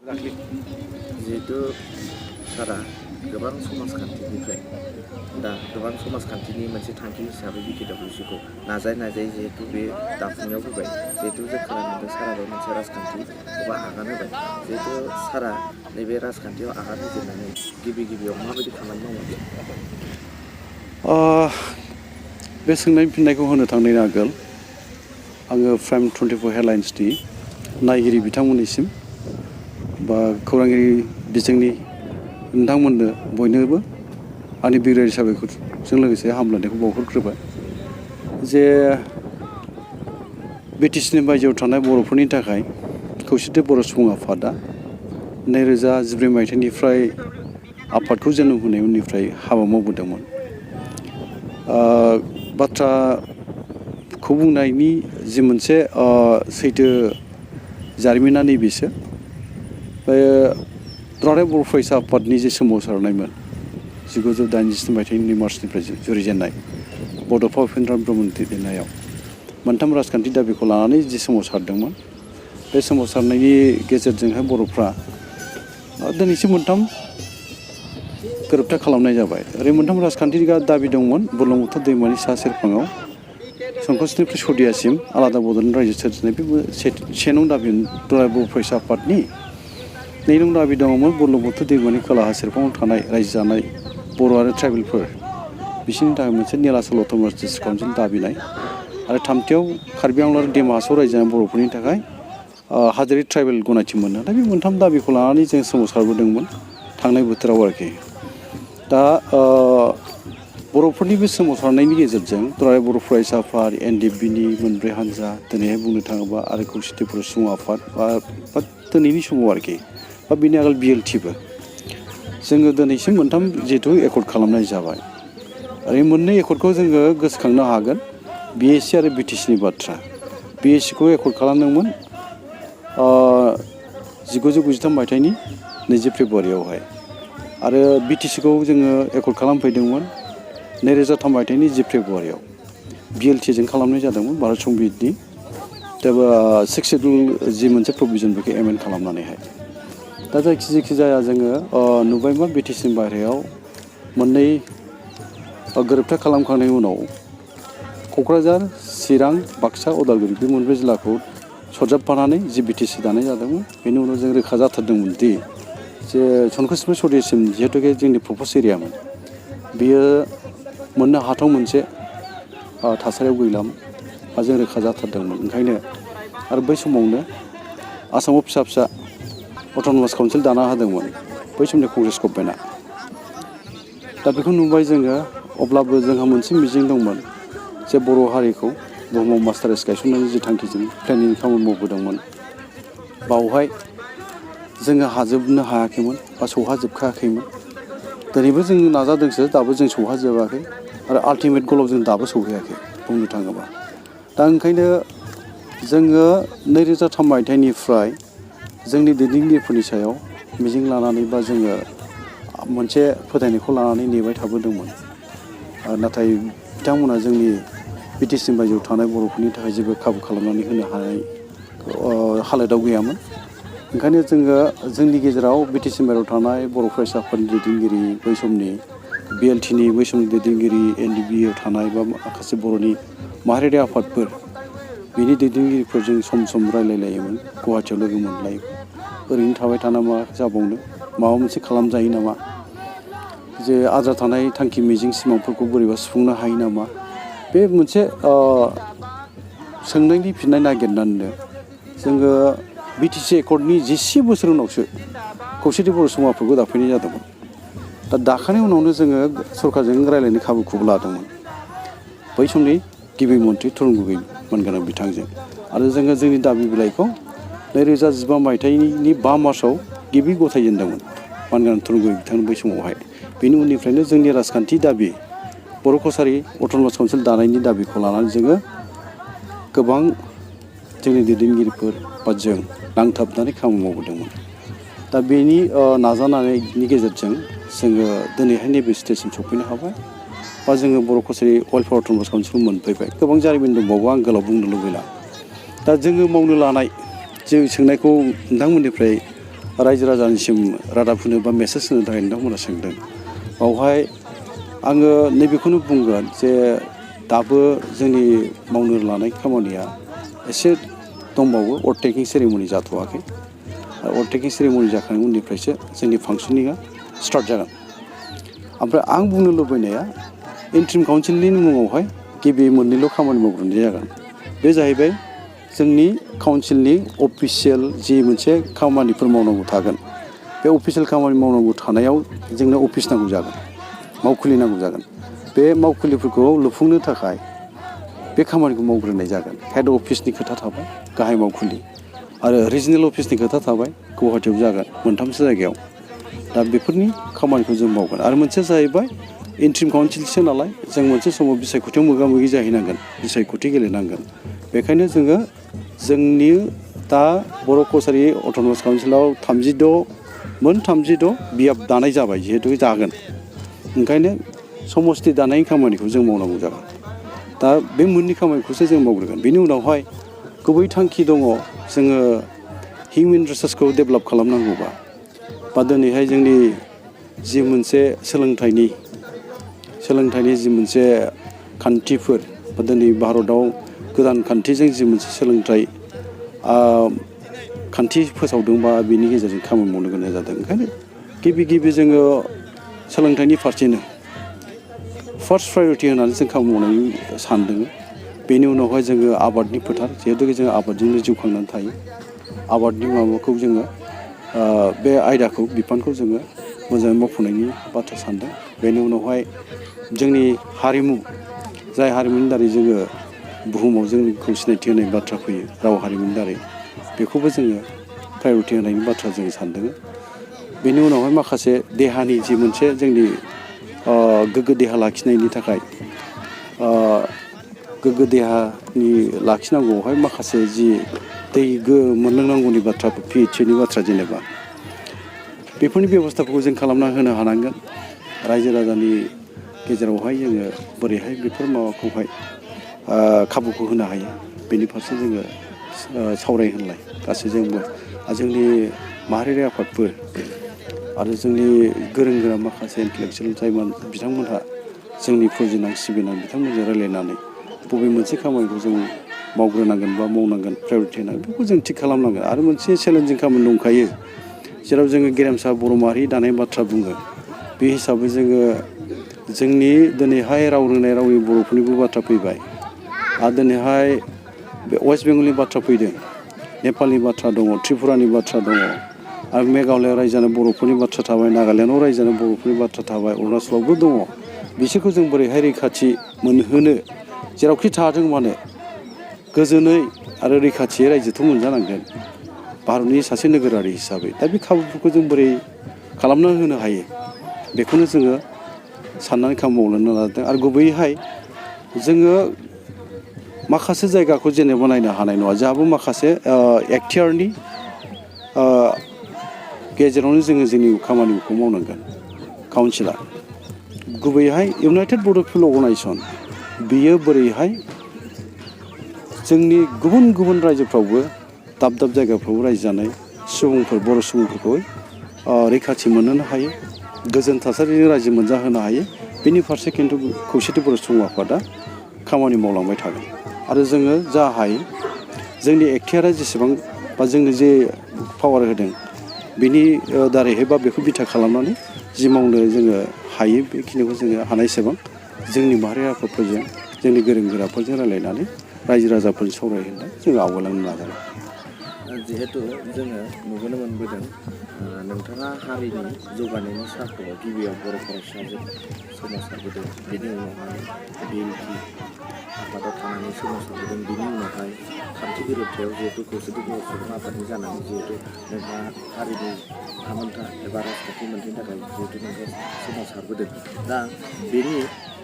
जिहेतु सारा गोबां समाजखान्थिनिफ्राय दा गोबां समाजखान्थिनि मोनसे थांखि हिसाबै BKWCखौ नाजायै जिहेतु बे दाफुंनायाव फैबाय जिहेतु जों खोनानो मोनदों साराबो मोनसे राजखान्थि एबा आगान होबाय जिहेतु सारा नैबे राजखान्थियाव आगान होजेननानै गिबियाव माबायदि खामानि मावलांदों? बे सोंनायनि फिननायखौ होनो थांनायनि आगोल आङो प्राइम 24 हेडलाइन्सनि नायगिरि बिथांमोननिसिम बा खौरांगिरि बिजोंनि नोंथांमोननो बयनोबो आंनि बिग्रायारि साबायखरजों लोगोसे हामलायनायखौ बावहरग्रोबाय जे BTCनि बायजोआव थानाय बर'फोरनि थाखाय खौसेथि बर' सुबुं आफादा 2014 मायथाइनिफ्राय आफादखौ जोनोम होनाय उननिफ्राय हाबा मावबोदोंमोन। बाथ्राखौ बुंनायनि जि मोनसे सैथो जारिमिना नैबेसो बे दुलाराय बर' फरायसा आफादनि जे सोमावसारनायमोन 1987 मायथाइनि मार्चनिफ्राय जुरिजेननाय बड'फा उपेन्द्र ब्रह्मनि दैदेननायाव मोनथाम राजखान्थि दाबिखौ लानानै जि सोमावसारदोंमोन बे सोमावसारनायनि गेजेरजोंहाय बर'फ्रा दिनैसिम मोनथाम गोरोबथा खालामनाय जाबाय। ओरै मोनथाम राजखान्थि दाबि दंमोन बुरलुंबुथुर दैमानि सा सेरफाङाव संकसनिफ्राय सदियासिम आलादा बड'लेण्ड रायजो सोरजिनाय बे से नं दाबि दुलाराय बर' फरायसा आफादनि 2 नं दाबि दङमोन बुरलुंबुथुर दैमानि खोलाहा सेरफाङाव थानाय रायजो जानाय बर' आरो ट्राइबेलफोर बिसोरनि थाखाय मोनसे निलाचल अट'नमास डिस्ट्रिक्ट काउन्सिल दाबिनाय आरो थामथियाव कार्बि आंलं आरो डिमा हासाव रायजो जानाय बर'फोरनि थाखाय हादोरारि ट्राइबेल गनायथि मोननो दा बे मोनथाम दाबिखौ लानानै जों सोमावसारबोदोंमोन थांनाय बोथोराव आरोखि। दा बर'फोरनि बे सोमावसारनायनि गेजेरजों दुलाराय बर' फरायसा आफाद NDFBनि मोनब्रै हान्जा दिनैहाय बुंनो थाङोबा आरो खौसेथि बर' सुबुं आफाद बा दिनैनि समाव आरोखि बा बिनि आगोल BLTबो जोङो दिनैसिम मोनथाम जिहेतु एकर्ड खालामनाय जाबाय। ओरै मोननै एकर्डखौ जोङो गोसोखांनो हागोन BSC आरो BTCनि बाथ्रा। BSCखौ एकर्ड खालामदोंमोन 1993 मायथाइनि 20 फेब्रुवारियावहाय आरो BTCखौ जोङो एकर्ड खालामफैदोंमोन 2003 मायथाइनि 10 फेब्रुवारियाव BLTजों खालामनाय जादोंमोन भारत संबिजितनि दा 6 सिडुल जि मोनसे प्रभिजन बेखौ एमेन्ड खालामनानैहाय दा जेखि जाया जोङो नुबायमा BTCनि बाहेरायाव मोननै गोरोबथा खालामखांनायनि उनाव क'क्राझार चिरां बाक्सा उदालगुरि बे मोनब्रै जिल्लाखौ सरजाबफानानै जि BTC दानाय जादोंमोन बेनि उनाव जों रोखा जाथारदोंमोन दि जे संकसनिफ्राय सदियासिम जिहेतुके जोंनि प्रप'ज एरियामोन बियो मोननो हाथाव मोनसे थासारियाव गैलामोन बा जों रोखा जाथारदोंमोन। ओंखायनो आरो बै समावनो आसामाव फिसा अट'नमास काउन्सिल दाना होदोंमोन बै समनि कंग्रेस गभर्नमेन्टआ। दा बेखौ नुबाय जोङो अब्लाबो जोंहा मोनसे मिजिं दंमोन जे बर' हारिखौ बुहुमाव मास्टारेस गायसननायनि जि थांखिजों प्लेनिं खामानि मावबोदोंमोन बावहाय जोङो हाजोबनो हायाखैमोन बा सौहाजोबखायाखैमोन। दिनैबो जों नाजादोंसो दाबो जों सौहाजोबाखै आरो आल्टिमेट गलाव जों दाबो सौहैयाखै बुंनो थाङोबा। दा ओंखायनो जोङो 2003 मायथाइनिफ्राय जोंनि दैदेनगिरिफोरनि सायाव मिजिं लानानै बा जोङो मोनसे फोथायनायखौ लानानै नेबाय थाबोदोंमोन। नाथाय बिथांमोना जोंनि BTCनि बायजोआव थानाय बर'फोरनि थाखाय जेबो खाबु खालामनानै होनो हानाय हालोदाव गैयामोन। ओंखायनो जोङो जोंनि गेजेराव BTCनि बायजोआव थानाय बर' फरायसा आफादनि दैदेनगिरि बै समनि BLTनि बै समनि दैदेनगिरि NDBआव थानाय बा माखासे बर'नि माहारियारि आफादफोर बिनि दैदेनगिरिफोरजों सम रायलायलायोमोन गुवाहाटियाव लोगो मोनलायोमोन। ओरैनो थाबाय थाना मा जाबावनो माबा मोनसे खालामजायो नामा जे आद्रा थानाय थांखि मिजिं सिमांफोरखौ बोरैबा सुफुंनो हायो नामा बे मोनसे सोंनायनि फिननाय नागिरनानैनो जोङो BTC एकर्डनि 10 बोसोर उनावसो खौसेथि बर' सुबुं आफादखौ दाफैनाय जादोंमोन। दा दाखानाय उनावनो जोङो सरकारजों रायलायनो खाबुखौबो लादोंमोन बै समनि गिबि मन्थ्रि तरुन गगৈ मोनगोनां बिथांजों आरो जोङो जोंनि दाबि बिलाइखौ 2015 मायथाइनि 5 मार्चआव गिबि गथायजेनदोंमोन मानगोनां तरुन गगৈ बिथांनि बै समावहाय। बेनि उननिफ्रायनो जोंनि राजखान्थि दाबि बर' कसारि अट'नमास काउन्सिल दानायनि दाबिखौ लानानै जोङो गोबां जोंनि दैदेनगिरिफोर बा जों नांथाबनानै खामानि मावबोदोंमोन। दा बेनि नाजानायनि गेजेरजों जोङो दिनैहाय नैबे स्टेजसिम सफैनो हाबाय बा जोङो बर' कसारि वेलफेयार अट'नमास काउन्सिलखौ मोनफैबाय। गोबां जारिमिन दंबावो आं गोलाव बुंनो लुबैला। दा जोङो मावनो लानाय जे सोंनायखौ नोंथांमोननिफ्राय रायजो राजानिसिम रादाब होनो बा मेसेज होनो थाखाय नोंथांमोना सोंदों। बावहाय आङो नैबेखौनो बुंगोन जे दाबो जोंनि मावनो लानाय खामानिया एसे दंबावो। अरटेकिं सेरेमनि जाथ'वाखै। अरटेकिं सेरेमनि जाखांनायनि उननिफ्रायसो जोंनि फांसनिंआ स्टार्ट जागोन। ओमफ्राय आं बुंनो लुबैनाया इन्ट्रिम काउन्सिलनि मुङावहाय गिबि मोननैल' खामानि मावग्रोनाय जागोन। बे जाहैबाय जोंनि काउन्सिलनि अफिसियेल जि मोनसे खामानिफोर मावनांगौ थागोन। बे अफिसियेल खामानि मावनांगौ थानायाव जोंनो अफिस नांगौ जागोन, मावखुलि नांगौ जागोन। बे मावखुलिफोरखौ लुफुंनो थाखाय बे खामानिखौ मावग्रोनाय जागोन। हेड अफिसनि खोथा थाबाय, गाहाय मावखुलि, आरो रिजनेल अफिसनि खोथा थाबाय, गुवाहाटियाव जागोन, मोनथामसो जायगायाव। दा बेफोरनि खामानिखौ जों मावगोन। आरो मोनसेया जाहैबाय इन्ट्रिम काउन्सिलसो नालाय जों मोनसे समाव बिसायख'थियाव मोगा मोगि जाहैनांगोन, बिसायख'थि गेलेनांगोन। बेखायनो जोङो जोंनि दा बर' कसारि अट'नमास काउन्सिलाव 36 बियाब दानाय जाबाय, जिहेतु जागोन। ओंखायनो समस्ति दानायनि खामानिखौ जों मावनांगौ जागोन। दा बे मोननै खामानिखौसो जों मावग्रोगोन। बेनि उनावहाय गुबै थांखि दङ जोङो हिउमेन रिसर्सखौ डेभेलप खालामनांगौबा, बा दिनैहाय जोंनि जि मोनसे सोलोंथाइनि जि मोनसे खान्थिफोर, बा दिनै भारतआव गोदान खान्थिजों जि मोनसे सोलोंथाइ खान्थि फोसावदोंबा बेनि गेजेरजों खामानि मावनो गोनां जादों। ओंखायनो गिबि जोङो सोलोंथाइनि फारसेनो फार्स्ट प्रायरिटि होनानै जों खामानि मावनायनि सानदों। बेनि उनावहाय जोङो आबादनि फोथार, जिहेतु जोङो आबादजोंनो जिउ खांनानै थायो। आबादनि माबाखौ जोङो बे आयदाखौ बिफानखौ जोङो मोजाङै मावफुंनायनि बाथ्रा सानदों। बेनि उनावहाय जोंनि हारिमु, जाय हारिमुनि दारै जोङो बुहुमाव जोंखौ सिनायथि होनाय बाथ्रा फैयो, राव हारिमुनि दारै, बेखौबो जोङो प्रायरिटि होनायनि बाथ्रा जों सानदों। बेनि उनावहाय माखासे देहानि जि मोनसे जोंनि गोग्गो देहा लाखिनायनि थाखाय गोग्गो देहानि लाखिनांगौआवहाय माखासे जि दै मोनलोंनांगौनि बाथ्रा, PHCनि बाथ्रा, जेनेबा बेफोरनि बेब'स्थाफोरखौ जों खालामना होनो हानांगोन। रायजो राजानि गेजेरावहाय जोङो बोरैहाय बेफोर माबाखौहाय खाबुखौ होनो हायो, बेनि फारसे जोङो सावरायहोलाय गासैजोंबो। जोंनि माहारियारि आफादफोर आरो जोंनि गोरों गोरा माखासे इन्टेलेक्सुयेल जायमोन, बिथांमोनहा जोंनि फुजिनां सिबिनां बिथांमोनजों रायज्लायनानै बबे मोनसे खामानिखौ जों मावग्रोनांगोन बा मावनांगोन, प्रायरिटि होनांगोन, बेखौ जों थिग खालामनांगोन। आरो मोनसे चेलेन्जिं खामानि दंखायो, जेराव जोङो गेरेमसा बर' माहारि दानाय बाथ्रा बुङो। बे हिसाबै जोङो जोंनि दिनैहाय राव रोंनाय रावनि बर'फोरनिबो बाथ्रा फैबाय, आरो दिनैहाय बे वेस्ट बेंगलनि बाथ्रा फैदों, नेपालनि बाथ्रा दङ, त्रिपुरानि बाथ्रा दङ, आरो मेघालयआव रायजो जानाय बर'फोरनि बाथ्रा थाबाय, नागालेण्डआव रायजो जानाय बर'फोरनि बाथ्रा थाबाय, अरुणाचलावबो दङ। बिसोरखौ जों बोरैहाय रैखाथि मोनहोनो, जेरावखि थादों मानो गोजोनै आरो रैखाथियै रायजोथ' मोनजानांगोन भारतनि सासे नोगोरारि हिसाबै। दा बे खाबुफोरखौ जों बोरै खालामना होनो हायो, बेखौनो जोङो साननानै खामानि मावनो लादों। आरो गुबैयैहाय जोङो माखासे जायगाखौ जेनेबा नायनो हानाय नङा। जोंहाबो माखासे एक्टियारनि गेजेरावनो जोङो जोंनि खामानिखौ मावनांगोन। काउन्सिला गुबैयैहाय इउनाइटेड बड' फिल्ड अर्गेनाइजेसन, बियो बोरैहाय जोंनि गुबुन गुबुन रायजोफ्रावबो, दाब दाब जायगाफ्रावबो रायजो जानाय सुबुंफोर, बर' सुबुंफोरखौ रैखाथि मोनहोनो हायो, गोजोन थासारिजों रायजो मोनजाहोनो हायो, बेनि फारसे खिन्थु खौसेथि बर' सुबुं आफादा खामानि मावलांबाय थागोन। आरो जोङो जा हायो जोंनि एक्टियारा जेसेबां बा जोंनो जे पावार होदों, बेनि दारैहाय बा बेखौ बिथा खालामनानै जि मावनो जोङो हायो, बेखिनिखौ जोङो हानायसेबां जोंनि माहारि आफादफोरजों, जोंनि गोरों गोराफोरजों रायज्लायनानै रायजो राजाफोरजों सावरायहोनानै जोङो आवगायलांनो नाजागोन। जिहेतु जोङो नुबोनो मोनबोदों, नोंथाङा हारिनि जौगानायनि सार्थआव गिबियाव बर' फरायसाजों सोमावसारबोदों, बिनि उनावहाय BLT आफादाव थानानै सोमावसारबोदों, बिनि उनावहाय थामथि गोरोबथायाव जिहेतु खौसेथि बर' सुबुं आफादनि जानानै जिहेतु नोंथाङा हारिनि थामोनथा एबा राजखान्थि मोन्थायनि थाखाय जिहेतु नोंथाङा सोमावसारबोदों। दा बेनि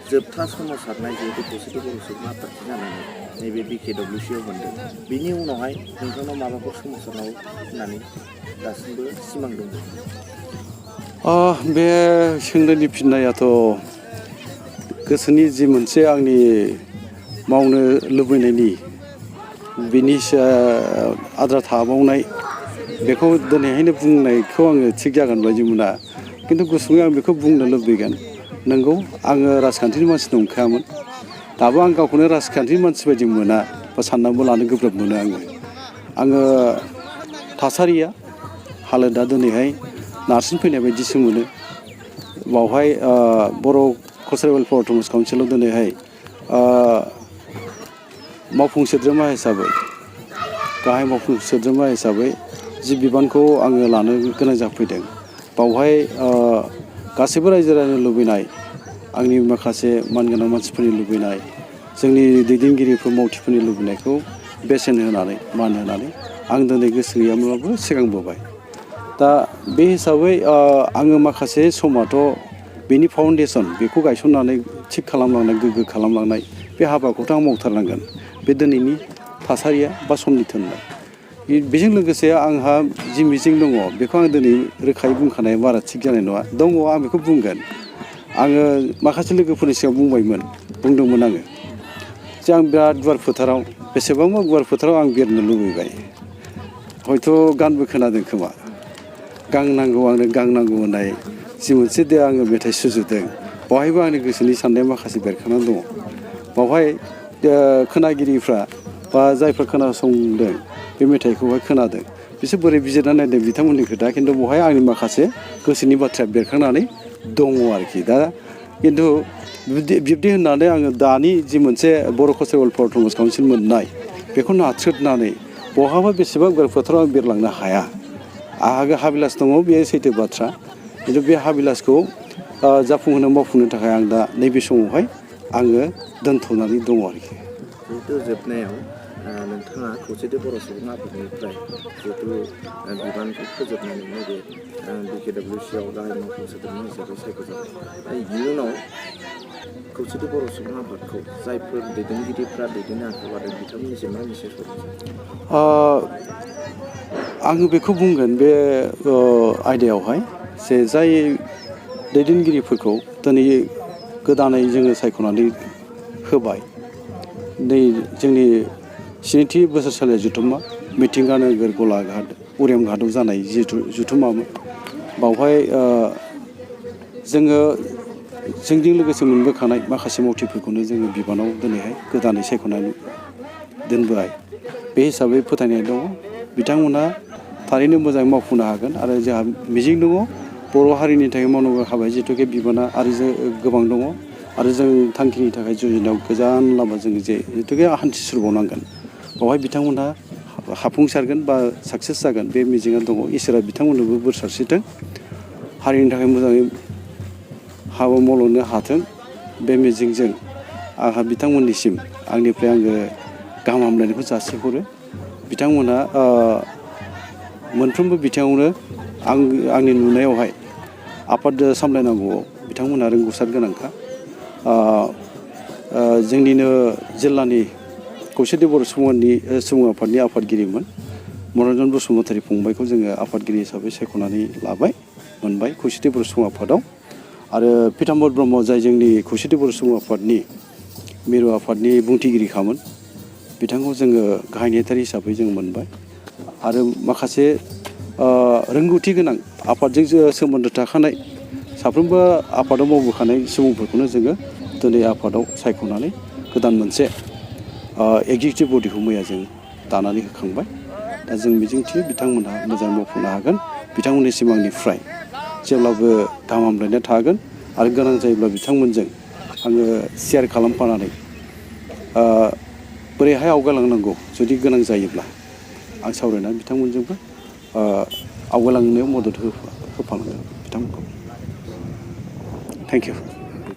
जोबथा सोमावसारनाय जिहेतु खौसेथि बर' सुबुं आफादनि जानानै नैबे BKWCआव मोनदों, बिनि उनावहाय नोंथांनाव माबाफोर सोमावसारनांगौ होननानै दासिमबो सिमां दङ? बे सोंनायनि फिननायाथ' गोसोनि जि मोनसे आंनि मावनो लुबैनायनि बिनि आद्रा थाबावनाय बेखौ दिनैहायनो बुंनायखौ आङो थिग जागोन बायदि मोना खिन्थु गुसुङै आं बेखौ बुंनो लुबैगोन नंगौ आङो राजखान्थिनि मानसि नंखायामोन दाबो आं गावखौनो राजखान्थिनि मानसि बायदि मोना बा साननानैबो लानो गोब्राब मोनो आङो थासारिया हालोदा दिनैहाय नारसिनफैनाय बायदिसो मोनो बावहाय बर' कालचारेल वेलफेयार अट'नमास काउन्सिलाव दिनैहाय मावफुं सोद्रोमा हिसाबै गाहाय मावफुं सोद्रोमा हिसाबै जि बिबानखौ आङो लानो गोनां जाफैदों बावहाय गासैबो रायजो राजानि लुबैनाय आंनि माखासे मानगोनां मानसिफोरनि लुबैनाय जोंनि दैदेनगिरिफोर मावथिफोरनि लुबैनायखौ बेसेन होनानै मान होनानै आं दिनै गोसो गैयामोनब्लाबो सिगांबोबाय दा बे हिसाबै आङो माखासे समाथ' बेनि फाउन्डेसन बेखौ गायसननानै थिग खालामलांनाय गोग्गो खालामलांनाय बे हाबाखौथ' आं मावथारनांगोन बे दिनैनि थासारिया बा समनि थिननाय बेजों लोगोसे आंहा जि मिजिं दङ बेखौ आं दिनै रोखायै बुंखानाया बारा थिग जानाय नङा दङ आं बेखौ बुंगोन आङो माखासे लोगोफोरनि सिगाङाव बुंदोंमोन आङो जे आं बिराद गुवार फोथाराव बेसेबांबा गुवार फोथाराव आं बिरनो लुबैबाय हयथ' गानबो खोनादों खोमा गां नांगौ आंनो गां नांगौ होननाय जि मोनसे दे आङो मेथाइ सुजुदों बेवहायबो आंनि गोसोनि साननाया माखासे बेरखांनानै दङ बावहाय खोनागिरिफ्रा बा जायफ्रा खोनासंदों बे मेथाइखौहाय खोनादों बिसोर बोरै बिजिरना नायदों बिथांमोननि खोथा खिन्थु बेवहाय आंनि माखासे गोसोनि बाथ्राया बेरखांनानै दङ आरोखि दा खिन्थु बिब्दि होननानै आङो दानि जि मोनसे बर' कालचारेल वेलफेयार अट'नमास काउन्सिल मोननाय बेखौ नाथ्रोदनानै बहाबा बेसेबां गुवार फोथाराव आं बिरलांनो हाया आंहा हाबिलास दङ बेयो सैथो बाथ्रा खिन्थु बे हाबिलासखौ जाफुंहोनो मावफुंनो थाखाय आं दा नैबे समावहाय आङो दोनथ'नानै दङ आरोखि जिहेतु जोबनायाव नोंथाङा खौसेथि बर' सुबुं आफादनिफ्राय जिहेतु बिबानखौ फोजोबनानै नैबे BKWCआव गाहाय मावफुं सोद्रोमा हिसाबै सायख'जाबाय इयुनाव खौसेथि बर' सुबुं आफादखौ जायफोर दैदेनगिरिफ्रा दैदेननो आखायाव लादों बिथांमोननिसिम मा मेसेज हरनो आङो बेखौ बुंगोन बे आयदायावहाय जे जाय दैदेनगिरिफोरखौ दिनै गोदानै जोङो सायख'नानै होबाय नै जोंनि स्निथि बोसोरसालिया जथुम्मा मिथिंगा नोगोर गलाघाट उरियामघाटआव जानाय जिहेथु जथुम्मामोन बावहाय जोङो जोंजों लोगोसे मोनबोखानाय माखासे मावथिफोरखौनो जोङो बिबानाव दिनैहाय गोदानै सायख'नानै दोनबाय बे हिसाबै फोथायनाय दङ बिथांमोनहा थारैनो मोजाङै मावफुंनो हागोन आरो जोंहा मिजिं दङ बर' हारिनि थाखाय मावनांगौ हाबाया जिहेतुके बिबाना आरो गोबां दङ आरो जों थांखिनि थाखाय जुजिनायाव गोजान लामा जों जिहेतुके हान्थिसुरबावनांगोन बेवहाय बिथांमोनहा हाफुंसारगोन बा साक्सेस जागोन बे मिजिंआ दङ इसोरा बिथांमोननोबो बोर सारस्रिथों हारिनि थाखाय मोजाङै हाबा मावलांनो हाथों बे मिजिंजों आंहा बिथांमोननिसिम आंनिफ्राय आङो गाहाम हामलायनायखौ जासिहरो बिथांमोनहा मोनफ्रोमबो बिथिङावनो आंनि नुनायावहाय आफाद सामलायनांगौआव बिथांमोनहा रोंगौसार गोनांखा जोंनिनो जिल्लानि खौसेथि बर' सुबुं आफादनि आफादगिरिमोन मनरन्जन बसुमतारी फंबायखौ जोङो आफादगिरि हिसाबै सायख'नानै मोनबाय खौसेथि बर' सुबुं आफादाव आरो पिताम्बर ब्रह्म जाय जोंनि खौसेथि बर' सुबुं आफादनि मिरु आफादनि बुंथिगिरिखामोन बिथांखौ जोङो गाहाय नेहाथारि हिसाबै जों मोनबाय आरो माखासे रोंगौथि गोनां आफादजों सोमोन्दो थाखानाय साफ्रोमबो आफादाव मावबोखानाय सुबुंफोरखौनो जोङो दिनै आफादाव सायख'नानै गोदान मोनसे एगजिकिउटिभ बडिखौ मैया जों दानानै होखांबाय दा जों मिजिंथियो बिथांमोनहा मोजां मावफुंनो हागोन बिथांमोननिसिम आंनिफ्राय जेब्लाबो गाहाम हामलायनाय थागोन आरो गोनां जायोब्ला बिथांमोनजों आङो शेयार खालामफानानै बोरैहाय आवगायलांनांगौ जुदि गोनां जायोब्ला आं सावरायनानै बिथांमोनजोंबो आवगायलांनायाव मदद होफालांगोन बिथांमोनखौ थेंक इउ